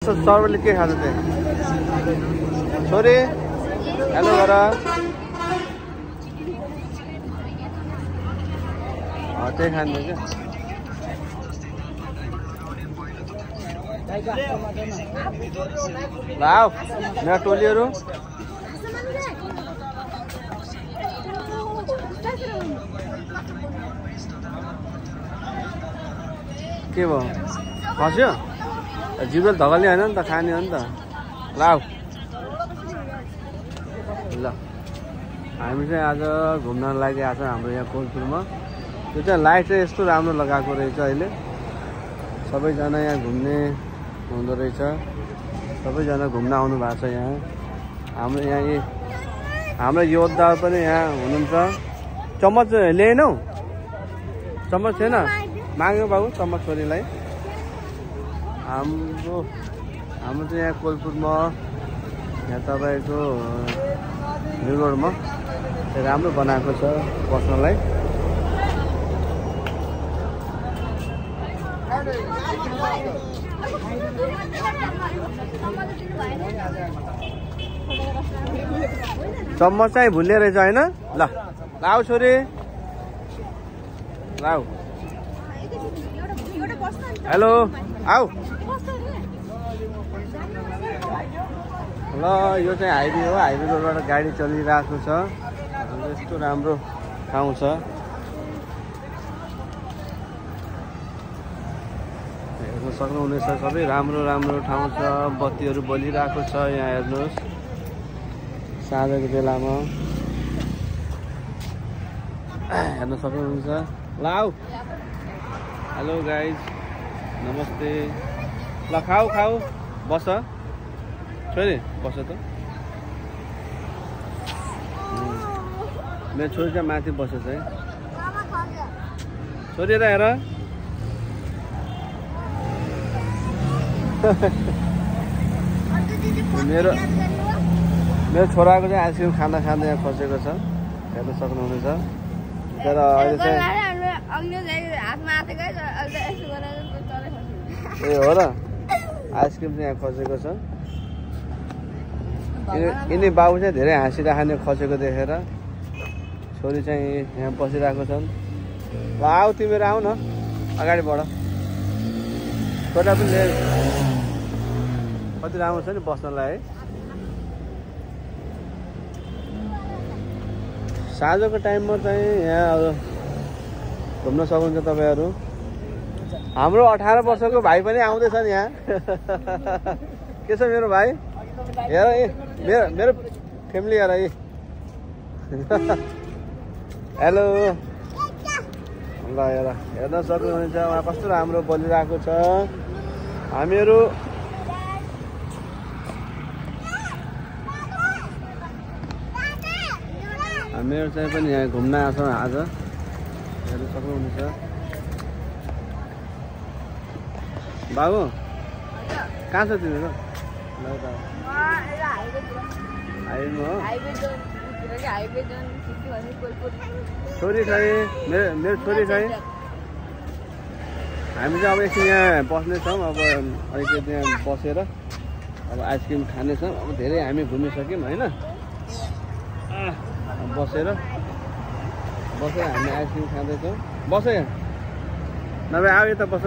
सरले के खान्छ त्यही छोरी हेलो गर त्यही खान्छ क्या ल आऊ मेरा टोलीहरू के भयो खस्यो जिब्रो धगल्ने होइन नि त खाने हो नि त ल आऊ ल हामी चाहिँ आज घुम्न लागि आएको छ हाम्रो यहाँ कोलपुरमा त्यो चाहिँ लाइट चाहिँ यस्तो राम्रो लगाएको रहेछ अहिले सबैजना यहाँ घुम्ने हुँदो रहेछ सबैजना घुम्न आउनु भएको छ यहाँ हाम्रो योद्धा पनि यहाँ हुनुहुन्छ चम्मच ल्याएनौ चम्मच छैन माग्यो बाबु चम्मच छोरीलाई हाम्रो चाहिँ यहाँ कोलपुरमा यहाँ तपाईँको रिभरमा राम्रो बनाएको छ बस्नलाई चम्मच चाहिँ भुल्ने रहेछ होइन ल लाऊ छोरी लाऊ हेलो आऊ ल यो चाहिँ हाइवे हो हाइवे रोडबाट गाडी चलिरहेको छ यस्तो राम्रो ठाउँ छ हेर्न सक्नुहुनेछ सबै राम्रो राम्रो ठाउँ छ बत्तीहरू बलिरहेको छ यहाँ हेर्नुहोस् साँझको बेलामा हेर्न सक्नुहुन्छ ल आऊ हेलो गाइज नमस्ते ल खाऊ खाऊ बस छोरी बस त मेरो छोरी चाहिँ माथि बसेछ है छोरी र हेर मेरो छोराको चाहिँ आइसक्रिम खाँदा खाँदा यहाँ खसेको छ हेर्न सक्नुहुनेछ तर अहिले चाहिँ ए हो र आइसक्रिम चाहिँ यहाँ खसेको छ यिनी बाबु चाहिँ धेरै हाँसिराख्ने खसेको देखेर छोरी चाहिँ यहाँ बसिरहेको छन् ल आऊ तिमीहरू आऊ न अगाडि बढ छोरा पनि कति राम्रो छ नि बस्नलाई है साँझको टाइममा चाहिँ यहाँ घुम्न सक्नुहुन्छ तपाईँहरू हाम्रो 18 वर्षको भाइ पनि आउँदैछ नि यहाँ के छ मेरो भाइ हेर मेरो फ्यामिली हेर हेलो ल हेर हेर्न सक्नुहुन्छ उहाँ कस्तो राम्रो बोलिरहेको छ हामीहरू चाहिँ पनि यहाँ घुम्न आएको छौँ आज हेर्न सक्नुहुन्छ बाबु कहाँ छ तिमीहरू छोरी छ मेरो छोरी छ हामी चाहिँ अब एकछिन यहाँ बस्नेछौँ अब अलिकति यहाँ बसेर अब आइसक्रिम खानेछौँ अब धेरै हामी घुमिसक्यौँ होइन बसेर हामी आइसक्रिम खाँदैछौँ बस यहाँ नभए आऊ यता बस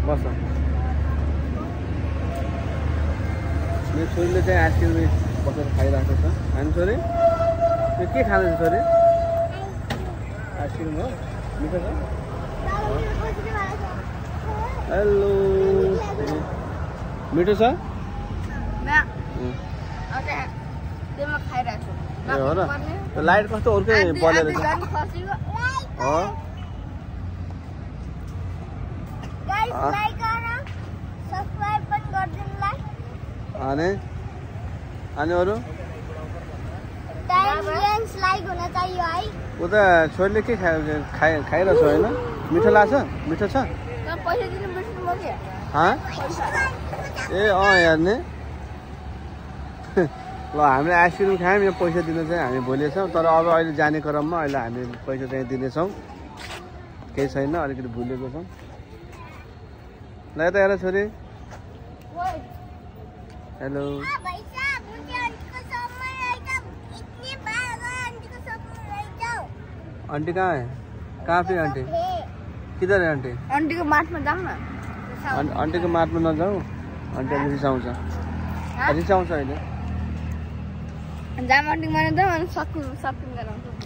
बस मेरो छोरीले चाहिँ आइसक्रिम बसेर खाइरहेको छ होइन छोरी यो के खाँदैछ छोरी आइसक्रिम हो मिठो छ हेलो मिठो छ हो र लाइट कस्तो अर्कै बलेर छ अनि अरू उता छोरीले के खाइरहेछ होइन मिठो लाग्छ मिठो छ ए हेर्ने ल हामीले आइसक्रिम खायौँ यहाँ पैसा दिन चाहिँ हामी भोलि छौँ तर अब अहिले जाने क्रममा अहिले हामी पैसा चाहिँ दिनेछौँ केही छैन अलिकति भुलेको छौँ ल यता हेर छोरी हेलो आंटी कहाँ है कहाँ पे आंटी किधर है आंटी आंटी को मार्ट में जाऊँ ना आंटी को मार्ट में न जाऊ आंटी अलिक रिसाउँछ अहिले जाम आंटी मैंने जाऊँ शॉपिंग कराऊँ